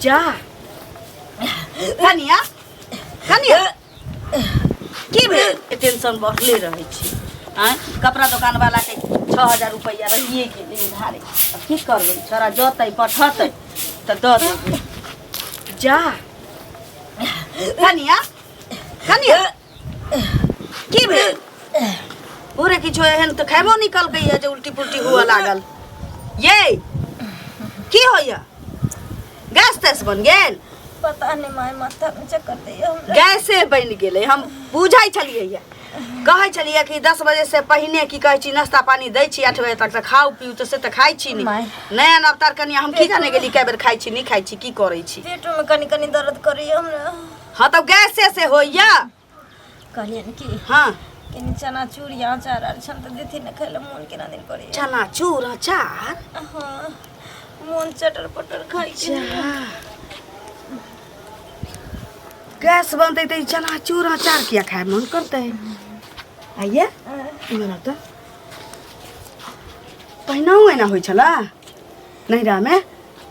जा कनिया, कनिया, की भेल? टेंशन बढ़ले रहै छै। आँय, कपड़ा दोकान वाला के 6000 रुपैआ रहिए गेलै उधारे। आब की करबै? छोड़ा जतै पठतै तऽ दऽ देबै। जा कनिया, कनिया, की भेल? पूरे किछो एहन तऽ खेबो नहि कलकैया जे उल्टी पुल्टी हुअ लागल। ये की होइया? गैस तैस बन गेल? पता नहीं माय, माथा में चक्कर दैया हमरा। गैसे बनि गेलै। हम बुझै छलियै, कहै छलियै कि 10 बजे से पहिने की कहै छी नाश्ता पानी दै छी, 8 बजे तक तऽ खाउ पीउ, तऽ से तऽ खाइ छी नहि। माय। नया नवतार कनिया, हम की जाने गेली कए बेर खाइ छी, नहि खाइ छी, की करै छी। पेटो में कनी कनी दर्द करैया हमरा। हाँ, तब गैसे से होइया। कहलियनि कि कनी चनाचूर या अचार आर छनि तऽ देथिन ने खाय लए, मोन केना दिन करैया। चनाचूर अचार? हाँ, मोन चटर पटर खाइ के। गैस बनतै तऽ ई चनाचूर अचार किया खाय मन करतै? आइए इमहर आउ तऽ। पहिनहु एना होइ छला नैहरामे?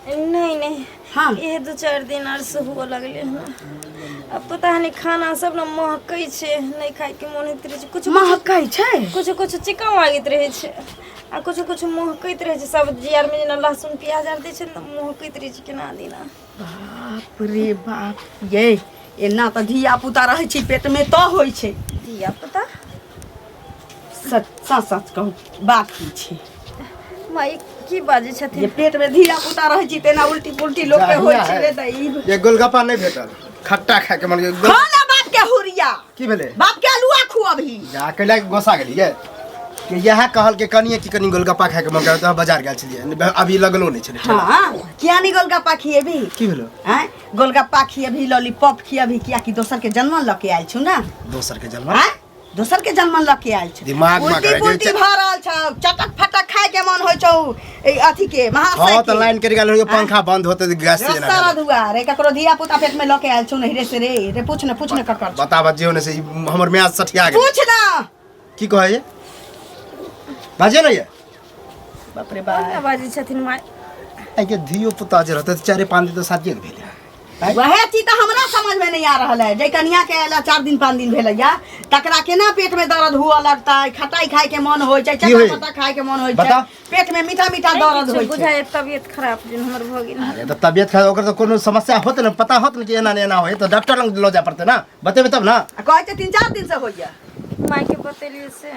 नहीं नहीं। हाँ। ये 2-4 दिन आर से हुआ लगले हन। अब पता नहीं खाना सब ना महकै छै, नहीं खाय के मन होइत रहै छै कुछ। महकै छै? कुछ कुछ चिकन लागैत रहै छै आ कुछ कुछ महकैत रहै छै। सब्जी आर में जेना लहसुन प्याज आर दै छै ने तऽ महकैत रहै छै केना दिना। बाप रे बाप, ये एना तऽ धिया पुता रहै छै पेटमे तऽ होइ छै। धिया पुता? सच सच सच कहू, बात की छै? माई, की बाजै जे छथिन? पेटमे धिया पुता रहै छै तेना उल्टी पुल्टी लोक के होइ छै रे तऽ ई ये गोलगप्पा नहि भेटल, खट्टा खाय के मन गेल। खा ना बाप के हुरिया। की भेलै? बाप के आलुआ खुअबही। जा कैला के गोसा गेलियै कि इएह कहल के कनिए कि कनि गोलगप्पा खाय के मन करत, बाजार गेल छलियै, अभी लगलो नहि छलै ठेला। हाँ, किया नहीं गोलगप्पा खिएबी? की भेलो? आँय, गोलगप्पा खिएबी, लॉलीपॉप खिएबी, किया कि दोसर के जन्म लऽ के आयल छु ना। दोसर के जन्म? आँय, दोसर के जन्म लऽ के आयल छु। दिमाग में उल्टी करे पुल्टी भऽ रहल छौ, चटक फटक खाय के मन होइ छौ ए अथी के महाशय हाँ, तऽ के। लाइन कटि गेल होइयो, पंखा बंद होते तऽ गैस से रस्ता दुआ रे, ककरो धिया पुता पेट में लऽ के आयल छौ नहीं रे से रे रे, पूछ ने, पूछ ने ककर छौ। बताब जे होने से ई हमर म्याज सठिया गेल। पूछ ना। की कहै ये? बाजे ने ये। बाप रे कोन बाप। बाजै छथिन माय? आइ के धियो पुता जे रहतै तऽ 4-5 दिन तऽ शादिये के भेलै। वएह चीज तऽ हमरा समझ में नहीं आ रहल है। जे कनिया के अयला 4 दिन 5 दिन भेलै या, तकरा केना पेट में दर्द हुआ लगतै, खटाई खाय के मन होइ छै, की होइ? चटा खाय के मन होइ छै, बता। पेट में मीठा मीठा दर्द होइ छै। बुझाइ तबियत खराब जेन हमर भऽ गेल। अरे, तऽ तबियत खराब ओकर तऽ कोनो समस्या होत ने, पता होत ने कि एना ने एना होय, तऽ डॉक्टर लग लऽ जाय पड़तै ने, बतेबै तब ने। आ कहै छै 3-4 दिन से होइया। माय के बतेलियै से।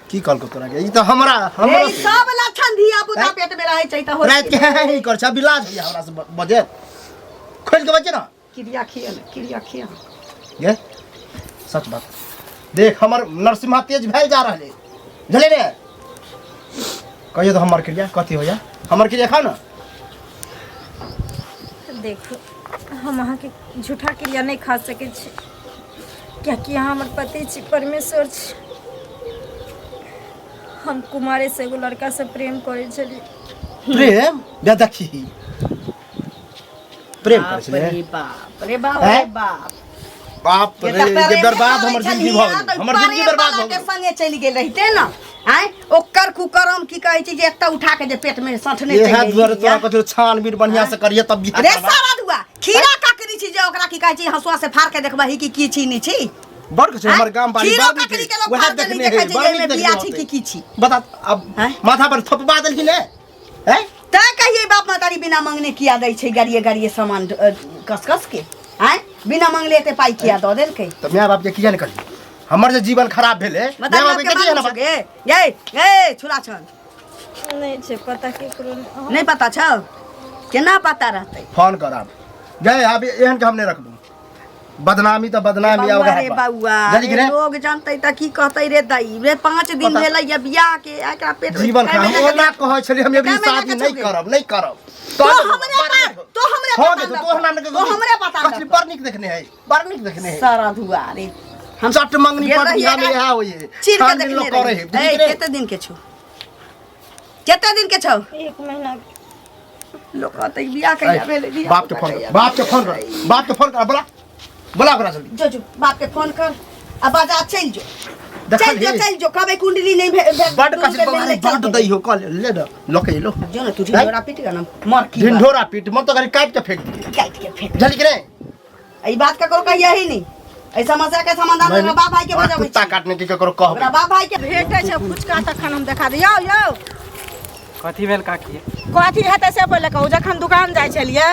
की कहलको तोरा के? ई तऽ हमरा हमरा ए, ई सब लक्षण धिया पुता पेट में रहै छै तऽ होइ राति के हे हे हे कर छै, अभी लाज होइया हमरा से बजे, खोलि के बजे ना। क्रिया खिया ने, क्रिया खिया। ये सच बात देख, हमर नरसिम्हा तेज भेल जा रहले, बुझलियै ने? कहियो तऽ हमर क्रिया कथी होइया, हमर क्रिया खाउ ने। देखू, हम अहाँके झूठा क्रिया नहि खा सकै छी, कियाकि अहाँ हमर पति छी, परमेश्वर छी। हम कुमारे से एगो लड़का से प्रेम करै छलियै। प्रेम बे देखी, प्रेम करै बाप छलै? रे बाप रे बाप रे हैं? बाप। बाप ये रे, तऽ ये प्रेमे बर्बाद करै हमर जिंदगी छलियै, भऽ गेलै, तऽ हमर जिंदगी प्रेम बर्बाद वाला भऽ के गेलै। संगे चलि गेल रहिते ने। आँय, ओकर कुकरम की कहै छै जे एतऽ उठा के जे पेट में सठने इएह चलि दुआरे गेलियै। तोरा कथी छानबीन बढ़िया से करिए तब बियाह रे करबा। सारा दुआ खीरा ककड़ी छी जे ओकरा की कहै छी हंसुआ से फाड़ के देखबही कि की छी नहि छी? बड़ किछु हमर गाम बाड़ी खीरो बड़ नीक ककड़ी है। के लोक वएह फाड़ के नहि देखने देखै है, छै बड़ जे नीक एहिमे देखने बिया छी होतै। कि की छी। बता अब। आँय? माथा पर थपबा देलखिन ने हैं? तैं कहिए बाप महतारी बिना मंगने किया दै छै गाड़िए गाड़िए सामान कस कस के? आँय, बिना मंगले एते पाइ किया दऽ देलकै? तऽ माय बाप के किया नहि कहली हमर जे जीवन खराब भेलै? बता। माय बाप के बाप के कथी मालूम एहन छौ गे? गे गे छुरा छन। नहि छै पता केकरो नहि। नहि पता छौ? केना पता रहतै? फोन कर आब गए, आब एहन के हम नहि रखबो, बदनामी तऽ बदनामी आब बौआ रे बौआ जानी कि रे रे? लोग जानतै तऽ की कहतै रे दाई रे? 5 दिन पता- भेलै या बियाह के, एकरा पेट में जीवन कै खराब महीना के ओना कहै छलियै हम कै एबरी महीना शादी के नहि छौ गे? करब, नहि करब। तो हमरे पर, तो हमरे हाँ पता गे, न तो हमरा नहि तो हमरे पता न कथी बड़ नीक देखने है, बड़ नीक देखने है। सारा धुआ रे। हम चट मंगनी गेल पर रहियै बियाह में एकरा इएह होइए, चीर के छानबीन देखने लोक करै है, रहियै। बुझली ए, रे? कते दिन के छौ? कते दिन के छौ? एक महीना के। लोक कहतै बियाह कहिया भेलै, धिया बाप के पुता फोन कर। कहिया बाप के फोन कर, बाप के फोन कर, बोला बोला ओकरा जल्दी। जो जो, बाप के फोन कर आ बाजार चलि जो। चल जो चल जो कहबै कुंडली नहीं बड कस अरे बड दै हो कल ले न लके लो जो ना तू ढिंढोरा पीट गा ना मर की ढिंढोरा पीट मन तो करी काट के फेंक दी काट के फेंक बुझली कि नहीं ई बात ककरो कहिया ही नहीं एहि समस्या के समाधान ओकरा बाप भाई के बजाबै कुत्ता काटने की ककरो कहबै ओकरा बाप भाई के भेटै छै फुचका तखन हम देखा दियौ यौ कथी भेल काकी कथी हेतै से पहिले कहू जखन दुकान जाइ छलियै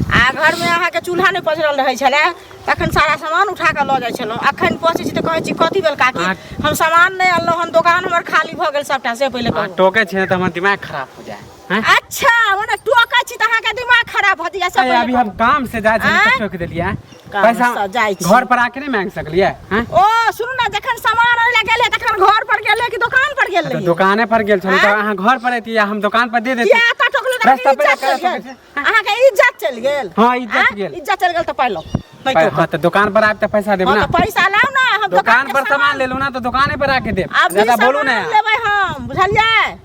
आ घरमे अहाँके चूल्हा नहि पजरल रहै छलै तखन सारा सामान उठा कऽ लऽ जाइ छलहुँ अखन पहुँचै छी तऽ कहै छी कथी भेल काकी हम सामान नहि अनलहुँ हन दोकान हमर खाली भऽ गेल सबटा से पहिले अहाँ कहू टोकै छी ने तऽ हमर दिमाग खराब हो जाए हैं? अच्छा मने टोकै छी तऽ अहाँके दिमाग खराब भऽ जाइए से अरे पहिले अभी हम कहू। काम से जाइ छलियै तऽ आँय? टोक देलियै काम पैसा से जाइ छी। घर पर आके नहि मांगि सकलियै हैं? ओ सुनू ने जखन सामान आनै लए गेल तखन घर पर गेल रहियै कि दोकान पर गेल तऽ रहियै दोकाने पर गेल छलियै तऽ आँय? अहाँ घर पर अयती हम दोकान पर दे देती किया एतऽ टोकलहुँ तऽ रास्ता अहाँके पर इज्जत करा चलि गेल सकै छी। अहाँके इज्जत चलि गेल हाँ, इज्जत आँय? गेल। इज्जत चलि गेल तऽ पाइ लाउ नहि टोकब। हाँ तऽ दोकान पर आबि तऽ पैसा देब हाँ ना तऽ पैसा लाउ ना हम दोकान के पर सामान लेलहुँ ना तऽ दोकाने पर आके देब अभी ज्यादा बोलू सामान ने लेबै हम बुझलियै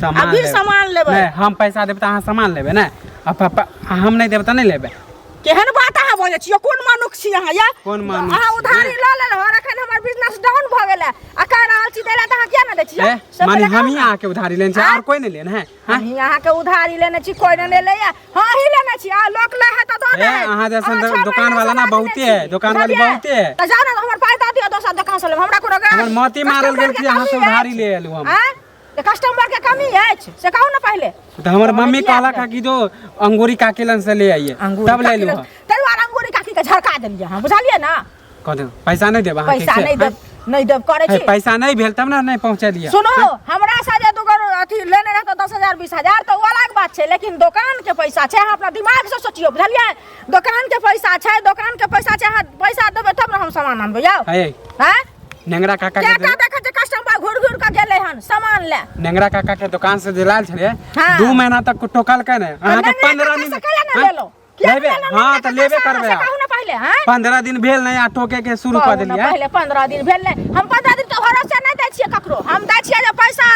सामान अभी लेबै। सामान लेबै। नहि हम पैसा देब तऽ अहाँ सामान लेबै ने आ पापा हम नहि देब तऽ नहि लेबै केहन बात अहाँ बजै छियै कोन मनुख छी अहाँ या कोन मनुख अहाँ छी, उधारी लऽ लेलहुँ और अखन हमर बिजनेस डाउन भऽ गेलै आ कह रहल छी दै लए तऽ अहाँ किया नहि दै छियै ए से माने पहिले कहू हम ही ने। अहाँके उधारी लेने छी आँय? और कोई नहि लेने है हाँ? हमही अहाँके उधारी लेने छी कोई नहि लेलैया हाँ अहीं लेने छी आ लोक लै है तऽ दऽ ए, दे अहाँ जैसन अहाँ छह दोकान महीना वाला से ना राखने बहुते छी। है, दोकान वाली बुझलियै? बहुते है। तऽ जाउ ने हमर पाइ दऽ दिअ दोसर दोकान से लेब हमरा कोनो हमर मोती मारल कस्टमर गेल के कि अहाँ से कमी उधारी अछि। ले एलहुँ हम। आँय? तऽ कस्टमर के कमी अछि से कहू ने पहिले तऽ हमर मम्मी किया कहलक है कि जो अंगूरी काकी लन से ले आइए तब ले लू ताहि दुआरे अंगूरी काकी के झड़का देलियै अहाँ बुझलियै ना कह दे पैसा नहीं देब अहाँके पैसा से? नहीं देब नहीं देब करै हे, छी पैसा नहीं भेल तब ना नहीं पहुँचेलियै सुनो हमरा से जे दूगो अथी लेने रहतो 10,000 20,000 तऽ ओ अलग बात छै लेकिन दोकान के पैसा छै अहाँ अपना दिमाग से सोचियौ बुझलियै दोकान के पैसा छै दोकान के पैसा छै अहाँ पैसा देबै तब ने हम सामान आनबै यौ हे हैं नेंगरा काका क्या के का देखै छै कस्टमर घुर घुर के गेलै हन सामान ले नेंगरा काका के दुकान से दिलायल छलियै हाँ। 2 महीना तक टोकलकै नहि अहाँके नेंगरा 15 काका दिन से कैला नहि हाँ? लेलहुँ? किया लेबे नहि लेलहुँ हाँ नेंगरा तऽ लेबे काका से? करबै से कहू ने पहिले हैं 15 दिन भेल नहि आ टोके के शुरू कऽ कहू ने देलियै पहिले 15 दिन भेल नहि हम 15 दिन के भरोसे नहि दै छियै ककरो हम दै छियै जे पैसा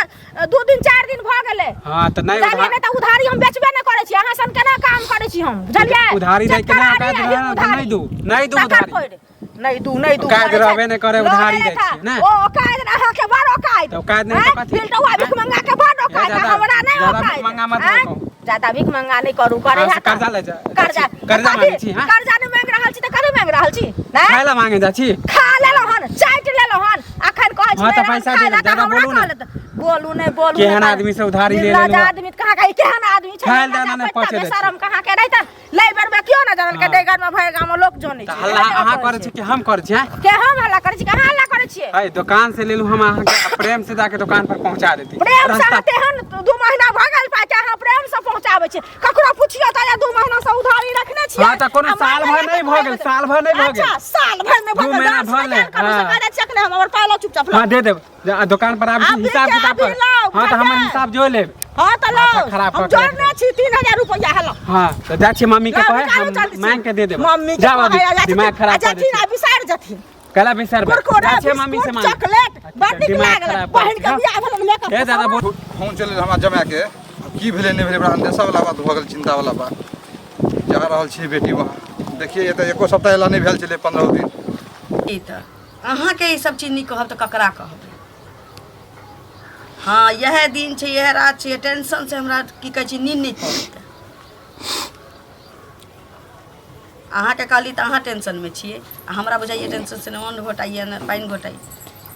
2 दिन 4 दिन भऽ गेलै हाँ तऽ नहि बुझलियै नहि तऽ उधारी हम बेचबे नहि करै छी अहाँ सन केना काम करै छी हम बुझलियै उधारी दै के नहि चटकरारी औकात अही रहै ने तऽ उधारी। नहि दू, नहि दू तकर उधारी। पड़ि। नहि दू नहि दू औकात करै छै। रहबे नहि करे, लऽ उधारी गेलै दै छियै, ने? ओ औकात अहाँके बड़ औकात तऽ औकात नहि तऽ आँय? कथी? फिल्टुआ भीख मंगा के बड़ औकात जादा- हमरा नहि जादा औकात भीख मंगा मत आँय? कहू। जादा भीख मंगा नहि करू करे अहाँ से हैत कर्जा ले जा- कर्जा कर्जा कथी? मांगै छी, हाँ? कर्जा नहि मांगि रहल छी तऽ कथी मांगि रहल छी नहि खाय लए मांगे जाइ छी खा लेलहुँ हन चाटि लेलहुँ हन अखन कहै छी हाँ, तऽ नहि रहल पैसा खाय दे लए देब, तऽ जादा हमरा बोलू ने। कहलत। बोलू नहि बोलू केहन नहि। आदमी से उधारी ले निर्लज लेलहुँ। आदमी तऽ कहाँ के केहन आदमी छै खाय लए निर्लज देना नहि पैसा पहुँचे दै छी। बेशरम कहाँ के रहितन लै बेर में क्यों ना जानल के हाँ। डेगर में भरि गाम में लोक जानै तऽ छै हल्ला अहाँ करै छी कि हम करै छी आँय? के हम हल्ला करै छी कहाँ हल्ला करै छियै है दुकान से लेलहुँ हम अहाँके प्रेम से जाके दुकान पर पहुँचा देती प्रेम से रास्ता अहाँ तेहन 2 महीना भऽ गेल पाइ के अहाँ प्रेम से पहुँचाबै छियै ककरो पुछियौ तऽ 2 महीना से उधारी रखने छियै हाँ, तऽ कोनो आ साल भर मांगै नहि भऽ गेल, साल भर नहि भऽ गेल। अच्छा साल भर नहि भऽ दू गेल महीना डांस भऽ नहि गेल, करू से हाँ। कहै छियै अखने हम हमर पाइ लऽ चुपचाप हाँ दे देब दुकान पर आबै छी अभी हिसाब के किताब अभी पर लाउ, हाँ तऽ हमर बुझलियै? हिसाब जोड़ लेब हाँ तऽ माथा लाउ खराब हम कऽ के रख जोड़ने छी 3000 रुपैआ हेलो हाँ तऽ जाइ छियै मम्मी के लाउ, कहे निकालू हम जल्दी से। मांगि के दे देब मम्मी के जाउ अभी कहै आ जाथिन दिमाग खराब आ कऽ दै जाथिन छै आ बिसारि जाथिन कला बिसरबै कुरकुरा जाइ छियै मम्मी से बिस्कुट मांगे चॉकलेट बड़ नीक दिमाग लागल खराब कऽ बहिन के दै छै। बियाह भेल मेकअप ए दादा बोल फोन चलि हमरा जमाके की भेलै नहि भेलै बड़ा अंदेशा वाला बात भऽ गेल चिंता वाला बात जा रहल छी बेटी वहाँ देखिए एतऽ एको सप्ताह एला नहि भेल छलै 15 दिन ई तऽ अहाँके ई सब चीज नहि कहब तऽ ककरा कहबै हँ इएह दिन छै इएह रात छै टेंशन से हमरा की कहै छै नींद नहि पड़ैत अहाँके कहली तऽ अहाँ टेंशनमे छियै आ हमरा बुझाइए टेंशन से नहि अन्न घोटाइए नहि पानि घोटाइए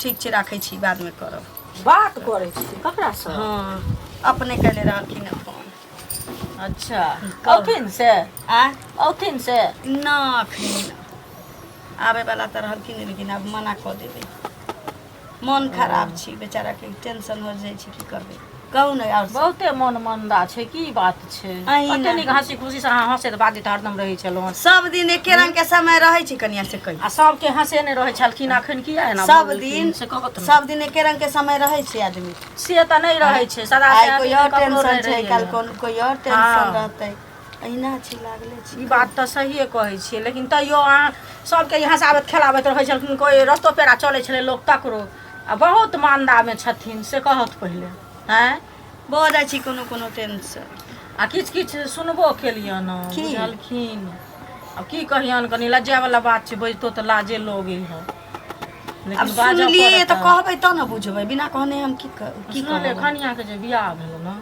ठीक छै राखै छी बादमे करब बात करै छी ककरासँ हँ अपने कयले रहलखिन हँ फोन अच्छा औथिन से आ औथिन से ना अखन आबैवला तऽ रहलखिन लेकिन आब मना कऽ देबै मन खराब छी बेचाराके टेंशन हो जाइ छै की करबै कहू ने आओर सब। बहुते मन मन्दा छै की बात छै अहीं कते ने। नीक हंसी खुशी से अहाँ हंसैत बाजैत हरदम रहै छलहुँ सब दिन एके रंग के समय रहै छै कनिया से कहियौ आ सबके हंसे नहि रहै छलखिन अखन किया एना सब भऽ गेलखिन? दिन से कहत ने। सब दिन एके रंग के समय रहै छै आदमी से तऽ नहि रहै छै सदा से आइ आदमी कोई और ककरो टेंशन नहि छै रहैए। काल्हि कोन कोई और टेंशन हाँ। रहतै अहिना छी लागले छी ई बात तऽ सहिए कहै छियै लेकिन तैयो अहाँ सबके ई हँसाबैत खेलाबैत रहै छलखिन कोइ रस्तो पेड़ा चलै छलै लोक तकरो आ बहुत मान्दामे छथिन से कहत पहिले आँय भऽ जाइ छै कोनो कोनो टेंशन आ किछु किछु सुनबो केलियन की? बुझलखिन आब की कहियन कनी लज्जावला बात छै बजितो तऽ लाजे लगै है आब लेकिन बाजऽ सुनलियै पड़त। तऽ कहबै तब ने बुझबै, बिना कहने हम की की सुनले कहबै? कनियाके जे बियाह भेलै ने,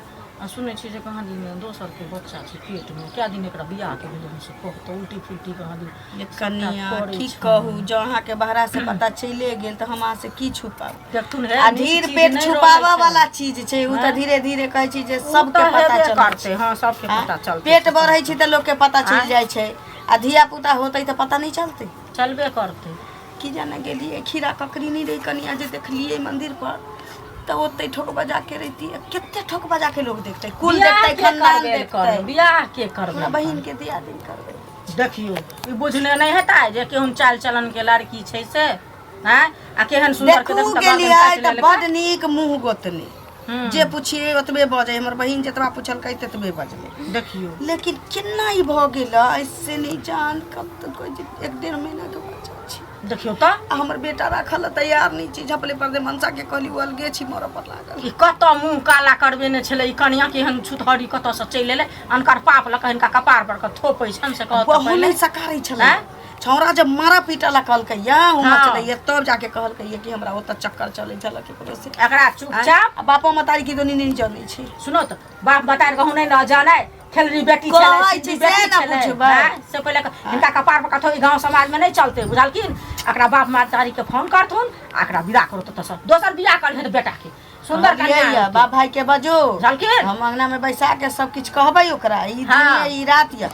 आ सुनै छियै जे कहाँ दिन दोसरके बच्चा छै पेटमे। कए दिन एकरा बियाहके भेलै हन से कहतौ, उल्टी फुल्टी कहाँ दिन ये कनिया करै की छै। कहू, जँ अहाँके बहरा से पता चलिए गेल तऽ हम अहाँ से की छुपाब? देखथुन हे, आ नीक ढीर चीज पेट नहि छुपाबऽ रहै छै। वाला चीज छै ओ तऽ धीरे धीरे कहै छी जे ओ सबके तऽ पता हेबे चलै करतै छै। हँ, सबके पता चलतै। पेट बढ़ै छै तऽ लोकके पता चलि जाइ छै, आ धिया पुता होतै तऽ पता नहि चलतै? चलबे करतै। की जाने गेलियै, खीरा ककड़ी नहि रहै कनिया, जे देखलियै मंदिर पर तऽ ओतै ठोक बजा के रहितियै। कते ठोक बजा के लोग देखतै, कुल बियाह देखतै, के खानदान करबे देखतै। करबै, बियाह के करबै? हमरा बहिन के दिया दिन करबै। देखियौ, ई बुझने नहि हेतै जे केहन चाल चलन के लड़की छै से आँय, आ केहन सुन्दर के देखू देखू तऽ गर्दन गेलियै काटि तऽ लेलकै। बड नीक मुँह गोतनी, हम्म। जे पुछियै ओतबे बजै। हमर बहिन जतबा पुछलकै ततबे बजलै। देखियौ, लेकिन केना ई भऽ गेलै से नहि जान। कब तक कहै छै 1-1.5 महीना के बच्चा छै। देखियौ तऽ। आ हमर बेटा राखल लए तैयार नहि छै। झपले पर दे मनसा के कहली, ओ अलगे छी, मरऽ पर लागल। ई कतऽ मुँह काला करबेने छलै ई कनिया? केहन छुतहरी कतऽसँ चलि एलै? अनकर पाप लऽ कऽ हिनका कपार पर के थोपै छनि से कहत तऽ बहु पहिले नहि सकारै छलै आँय? छौड़ा। जब मारा पीटऽ ला कहलकै या हम हाँ। चलैया, तब जाके कहलकै कि हमरा ओतऽ चक्कर चलै छलै केकरो से। एकरा चुपचाप आ बापो मतारी की दोनी नहि जनै छै। सुनो तऽ, बाप बताए कहूँ नहि न जानै, खेलरी बेटी कहै छलै, छी सिद्धि से बेटी ने छलै, बुझबै। आँय? से पहिले हिनका कपार पर कथो ई गाँव समाज में नहीं चलते, बुझलखिन? एकरा बाप महतारी के फोन करथुन आ एकरा विदा करो तऽ दोसर बियाह कर हेतै बेटा के, सुन्दर कहलियै कन्या या, बाप भाई के बजो, बुझलखिन? हम अंगना में बैसा के सब किछु कहबै ओकरा। ई हाँ। दिन ये, ई रात ये,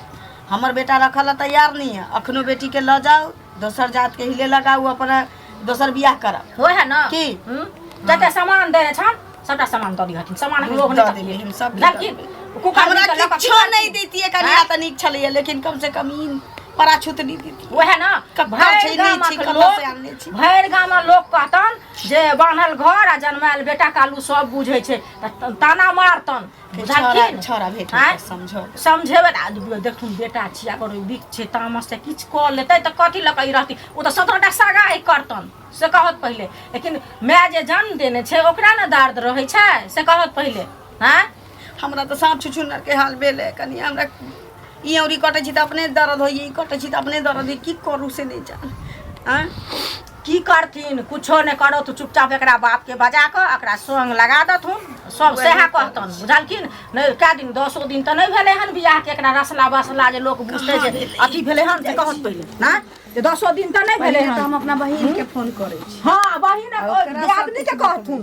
हमर बेटा रखल ला तैयार नहीं है। अखनो बेटी के लऽ जाउ, दोसर जात के हिले लगाउ, अपना दोसर बियाह करब। होइ है न की? हम्म? जते सामान देने छन सबटा सामान दऽ दिहथिन, सामान हम लोग दऽ नहि देबै, हम सब बुझलखिन? कुकर हमरा लऽ कऽ किछो नहि दैतियै कनिया तऽ नीक छलैया, लेकिन कम से कम ई पराछूत नहि दैतियै। वएह न। कत्ता भरि छै, नहि गामक छी, कतऽ लोक से आनने छी? भरि गामक लोक कहतन जे बान्हल घर आ जनमायल बेटा कालू, सब बुझै छै तऽ ताना मारतन, बुझलखिन? छौड़ा भेट आँय? समझो समझेबै तऽ आ देखथुन, बेटा छी, अगर ओ बिक छै, तामस से किछु कऽ लेतै तऽ कथी लऽ कऽ ई रहती? ओ तऽ 17 टा सगाइ करतन से कहत पहिले। लेकिन माय जे जन्म देने छै ओकरा ने दर्द रहै छै, से कहत पहिले। आँय? हमरा तऽ साँप छुछुनर के हाल भेल है कनि। हमरा ई औरी कटै छी तऽ अपने दर्द होइए, ई कटै छी तऽ अपने दर्द होइए। की करू से नहि जान। आँय? की करथिन? कुछो नहि करो तऽ चुपचाप एकरा बापके बजा कऽ एकरा संग लगा देथुन, सब सएह कहतन, बुझलखिन? नहि कए दिन, 10 दिन तऽ नहि भेलै हन बियाहके। एकरा रसला बसला जे लोक बुझतै जे अथी भेलै हन से कहत पहिले ना, जे 10 दिन तऽ नहि भेलै पहिले तऽ हन। हम अपना बहिन के फोन करै छी। हँ, बहिन ओकरा दियादनी के कहथुन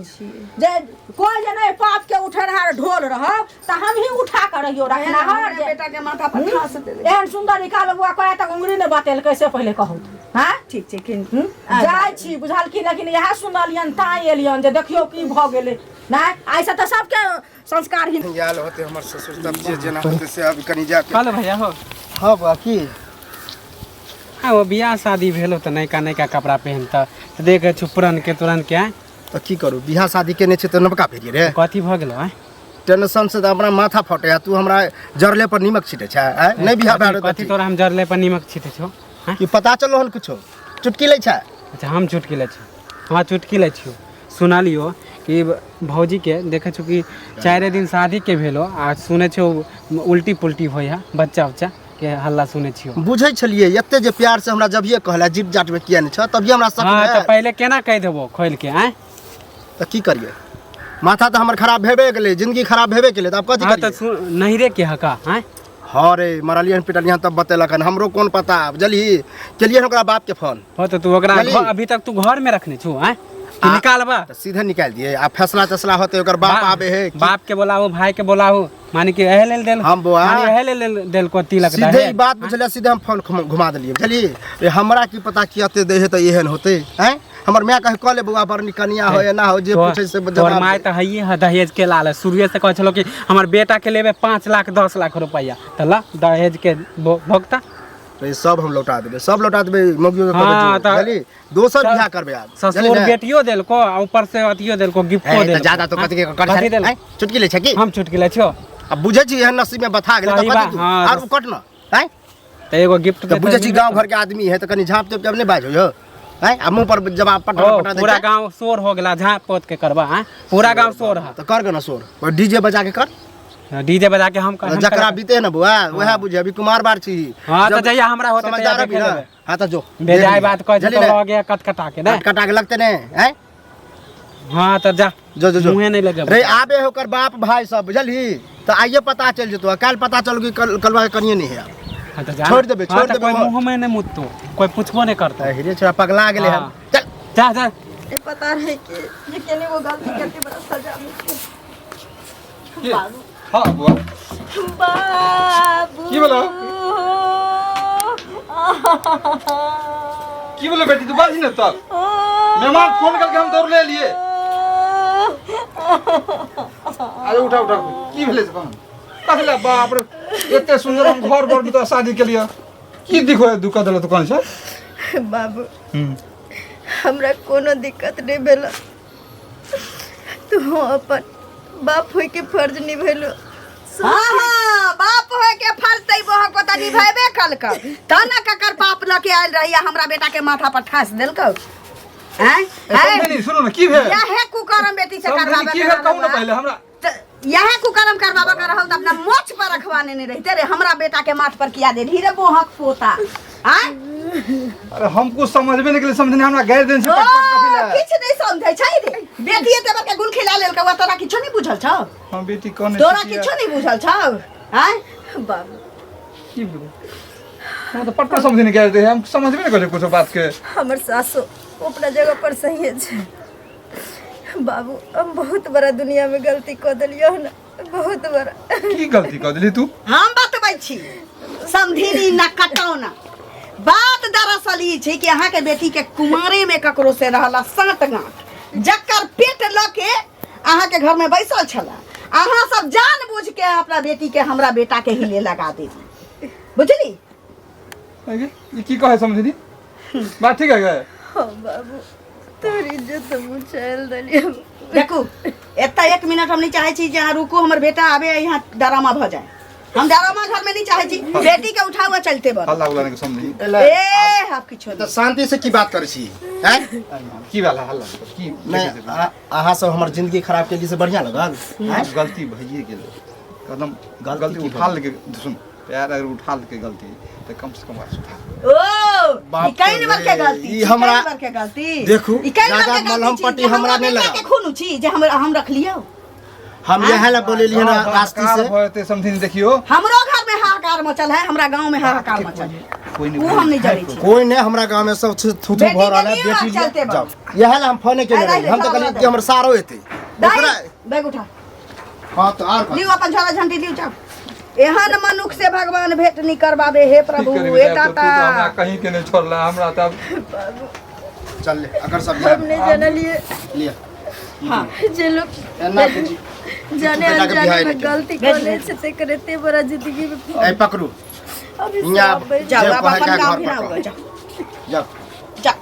जे कोइ जे नहि पाप के उठेनहार ढोल रहब तऽ हमही उठा कऽ रहियो रखनहार हमरा जे बेटा के माथा पर खास देले। एहन सुन्दर निकाल बुआ कए तक उंगरी नहि बतेलकै से पहिले कहू। हँ, ठीक छै, किन जाइ छी, बुझलखिन? लेकिन इएह सुनलियनि ताँ एलियनि जे देखियौ की भऽ गेलै। नहि, आइसँ तऽ सबके संस्कारहीन आयल होते हमर ससुर, तब जे जेना होते से। अब कनि जाके कहलो भैया हो। हाँ बा, की? हाँ, वो बियाह शादी भेलो तऽ नयका नयका कपड़ा पहिनतऽ तऽ देखै छु पुरन के तुरन के, आँय? तऽ की करू, बियाह शादी केने छै तऽ नवका भेलियै रे। कथी भऽ गेलो, आँय? टेंशन से तऽ हमरा माथा फटे आ तू हमरा जरले पर नीमक छिटै छै, आँय? नहि बियाह भए कथी रहल तोरा हम जरले पर नीमक छिटै छौ, आँय? की पता चलो हन? कुछो चुटकी लै छै? अच्छा, हम चुटकी लै छी? हाँ, चुटकी लै छियौ। सुनलियो कि भौजीके देखै छु कि 4 दिन शादीके भेलो आ सुनै छियौ उल्टी पुल्टी होइ है, बच्चा उच्चा के हल्ला सुनै छियौ। बुझै छलियै, एते जे प्यार से हमरा जभिए कहला जीप जाटमे किया नहि छ, तभिए हमरा शक हाँ, तऽ भेल। पहिले केना कहि देबो खोलि के, आँय? तऽ की करियै, माथा तऽ हमर खराब भेबे गेलै, जिंदगी खराब भेबे केलै, तऽ आब कथी हाँ, तऽ करियै? नहिरे के हका, आँय? हाँ रे, मरलियन पिटलियन तब बतेलक हन, हमरो कोन पता। बुझलिही, केलियन ओकरा बाप के फोन। हो, तऽ तू ओकरा बुझलिही? अभी तक तू घर में रखने छु, आँय, कि निकालबा? तऽ सीधे निकालि दिए आ फैसला तैसला होते, ओकर बाप आबे है बाप के बोलाओ, भाई के बोलाओ, माने कि एहे लेल देल हम बौआ। माने एहे लेल देलको तिलक सीधे दहेज। ई बात बुझलियै, सीधे हम फोन घुमा देलियै, बुझलियै रे? हमरा की पता कि एते दे है तऽ एहन होते। हैं, हमर माय कहे कऽ ले बौआ, बड़ नीक कनिया हो, एना हो, जे पूछे से तोहर जवाब माय दे। तऽ हइए है दहेज के लाल। शुरुए से कहै छलो कि हमर बेटा के लेबे 5 लाख 10 लाख रुपैआ, तऽ ल दहेज के भोगता। तऽ ई सब हम लौटा देबै, सब लौटा देबै मौगियो के। हाँ, कहबै जो, बुझलियै? दोसर बियाह करबै आब, ससुर बुझलियै ने? बेटियो देलको आ ऊपर से अथियो देलको, गिफ्टो हे, तऽ देलको। ज्यादा तो कथी के कर कथी देलको? हैं? चुटकी लै छै की? हम चुटकी लै छियो? अब बुझै छी एहन नसीब में बथा गेलै तऽ सही कथी बात, तू हाँ, आर उ कट न, हैं? तऽ एगो गिफ्ट तऽ बुझै छी गाँव घर के आदमी है तऽ कनि झाँप तोप के अब नहि बाजो यौ, हैं? आ मुँह पर जवाब पटा ओ पटा दै पूरा छै। गांव शोर हो गेला, झाँप पोत के करबा, हैं? पूरा गांव शोर है। तऽ कर गे न शोर, डीजे बजा के कर। डीजे बजा के हम जकरा बीते ना बुआ वएह बुझे अभी कुमार बार छी। हाँ तो जब जहिया हमरा होते तहिया समझदार देखे अभी ना। लेबै। हाँ तो जो बेजाय बात कहै छै जल्दी तो ले। लऽ गया कटकटा के ने। कटकटा के लगते ने हैं। हाँ तो जा। जो जो जो मुँहे नहीं लगे। रे आबे होकर बाप भाई सब बुझलही तो आइए पता चल जेतो, काल्हि पता चल कि कलवा के कनिए नहीं है। हाँ तो जा। छोड़ देबै, हाँ छोड़ तो देबै कोई घर। मुँह में नहीं मुततो, कोई पूछबो नहीं करतो। हेरे छोरा पगला गेलै हन। हाँ। चल जा जा। ए पता रहे कि जे केने वो गलती करके बड़ा सजा मिलते। की? हाँ बुआ बाबू की भेलौ? की बोलो बेटी तू बाजी ने तब मेहमान फोन करके हम दौड़ ले लिए। अरे उठा उठा की भेलै से कहन कहला बाप रे एते सुंदर हम घर बर में तो शादी के लिए की दिखो है दुखा देला दुकान से। बाबू हमरा कोनो दिक्कत नहीं भेल, तू अपन बाप होय के फर्ज निभेलो। हाँ हाँ बाप होय के फर्ज तई बहक पता निभेबे कलक तना ककर बाप लके के आयल रही हमरा बेटा के माथा पर ठास देलकौ। हैं समझे नहीं सुनो ना की भेल यहे कुकर्म बेटी से समझे करवाबे की भेल कहू ना पहले हमरा यहे कुकर्म करवाबे कर रहल त अपना मोछ पर रखवा नेने रहिते रे, हमरा बेटा के माथ पर किया देलही रे बोहक पोता। हैं अरे हम कुछ समझबे नहीं के समझने हमरा गैर दिन से ओ पट पट कथी ला किछ नहीं समझै छै रे बेटी एते बड़का गुल खिला लेलकौ आ तोरा किछो नहीं बुझल छौ। हम बेटी कौन तोरा किछो नहीं बुझल छौ। हैं बाबू की भेल हम तो पट पट समझने गैर दे हम समझबे नहीं करे कुछ बात के। हमर सासु अपना जगह पर सही है बाबू, हम बहुत बड़ा दुनिया में गलती कर दिलियो न, बहुत बड़ा। की गलती कर दिली तू? हम बतबै छी समधिनी न कटौना बात दरअसल ई छै कि अहाँ के बेटी के कुमारे में ककरो से रहला सात गांठ जकर पेट ल के अहाँ के घर में बैसल छला, अहाँ सब जान बुझ के अपना बेटी के हमरा बेटा के हिले लगा देली बुझली। ई की कहे समधिनी बात ठीक है गए? हाँ बाबू तोर इज्जत हम उछाल देलियो। देखू एतऽ 1 मिनट हम नहीं चाहे छी जे अहाँ रुकू, हमर बेटा आबे यहाँ डरामा भऽ जाए, हम डरामा घर में नहीं चाहे छी, बेटी के उठा हुआ चलते बड़ हल्ला उल्ला नहीं समझी। ए आप किछो तो शांति से की बात करै छी हैं? की वाला हल्ला की नहीं अहाँ सब हमर जिंदगी खराब केली से बढ़िया लगल हैं? गलती भइए गेलै कदम गलती गलती की उठा लेके सुन पैर अगर उठा लेके गलती तो कम से कम सुधार। ओ बाप ई कई नंबर के रे, गलती ई हमरा कई नंबर के गलती देखू, ई कई नंबर ज्यादा के गलती मलहम छी पट्टी जे हमरा नहीं बेटा लगाओ। के खून छी जे हम रखलियौ। हम यह ला बोलेलियै ना रास्ते से भयते समथिंग देखियो हमरो घर में हाहाकार मचल है, हमरा गांव में हाहाकार मचल है, कोई नहीं वो हम नहीं जानै छी। कोई नहीं हमरा गांव में सब थू थू बेटी भऽ रहल है के लिए बेटी चलते लिए बा। जाओ यह ला हम फोन केने अरे, रही, हम तो अरे, कहलियै अरे, कि हमर सारो एतै दाई, ओकरा बैग उठा हां तो आर लियो अपन झोला झंटी लियो जाओ। एहन मनुख से भगवान भेंट नहीं करवाबे हे प्रभु हे दाता। हमरा कहीं के नहीं छोड़ला हमरा तब चल ले अगर सब हम नहीं जानलिए लिया हां जे लोग एना बुझी जाने बेटा के बियाह अनजाने नहीं में गलती कर ले छै ते करे बड़ा जिंदगी में ए पकड़ू अभी हियाँ सब बैठ जाओ जे अब कहै अपन के गाँव घर भी पर ना कह। हुआ जाओ जाओ जा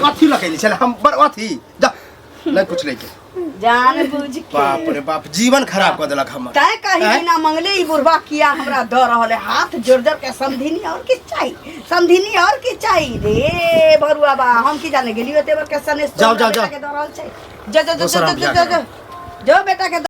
कथी लकेली छले हम बड़ अथी जा नहीं कुछ लेके जान बुझ के बाप रे बाप जीवन खराब कर देलक हमर। तय कही हैं? बिना मंगले ई बुढ़वा किया हमरा द रहल है हाथ जोड़ जोड़ के समधिनी और की चाहिए समधिनी और की चाहिए रे भरुआ बा हम की जाने गेलियो तेवर के सने जाओ, जाओ, बेटा जाओ। के द रहल छै। जो जो जो दोसर जो हम जो बियाह जो जो बेटा के।